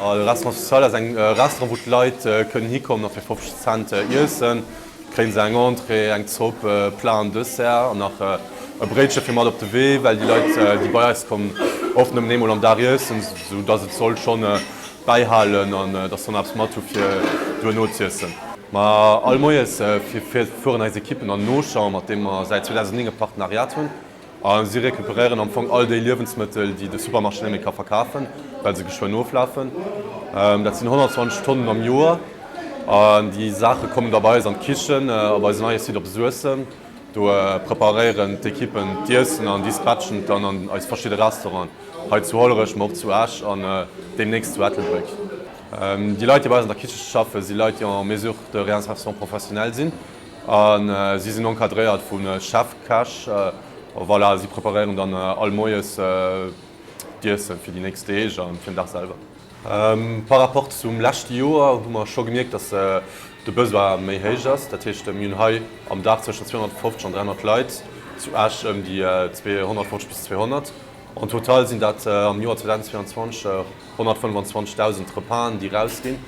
De Restaurant social ass eng Restaurant, wou d'Leit kënnen hikommen a fir 50 Cent iessen. Kréien se eng Entrée, eng Zopp, Plat an Dessert an nach e Bréitche fir mat op de Wee, well déi Leit, déi bei eis kommen, oft nëmmen eemol am Dag iessen, sou dass et soll schonn bäihalen an dass se nach eppes mat hu fir duerno z'iessen. Ma all Moies fueren eis Ekippen an den Auchan, mat deem mer säit 2009 e Partenariat hunn. A si recuperéieren am Fong all déi Liewensmëttel, déi de Supermarché net méi ka verkafen, well se geschwënn oflafen. Dat sinn 120 Tonnen am Joer. An déi Saache kommen da bei eis an d'Kichen op eisem neie Site op Suessem. Do preparéieren d'Ekippen d'Iessen an dispatchen et dann an eis verschidde Restauranten, hei zu Hollerech, ma och zu Esch an deemnächst zu Ettelbréck. Déi Leit, déi bei eis an der Kiche schaffen, si Leit, déi en mesure de réinsertion professionnelle sinn. A si sinn encadréiert vu Chefkäch. A voilà, si preparéieren dann all Moies d'Iesse fir déi nächst Deeg a fir den Dag selwer. Par rapport zum leschte Joer hu mer scho gemierkt, datt de Besoin méi héich ass. Dat heescht, mir hunn hei am Dag zwëschen 250 an 300 Leit, zu Esch ëm déi 150 bis 200. En total sinn dat am Joer 2022 125.000 Repasen, déi rausginn.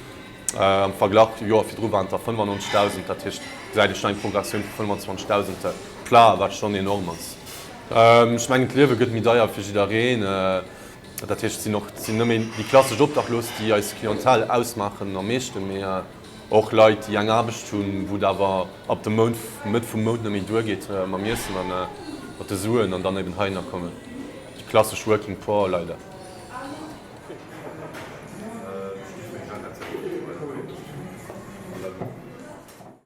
Am Verglach, Joer virdru waren et der 95.000, dat heescht, gesäit ee schonn eng Progressioun vu 25.000 Plats, wat schonn enorm ass. Ech mengen, d'Liewe gëtt méi deier fir jiddereen. Dat heescht, et sinn och, et sinn net méi déi klassesch Obdachlos, déi eis Clientèle ausmaachen am meeschten, mee och Leit, déi eng Aarbecht hunn, wou et awer ab dem Mount, Mëtt vum Mount net méi duergeet mam Iessen a mat de Suen an dann eben heihinner kommen. Déi klassesch Working Poor leider.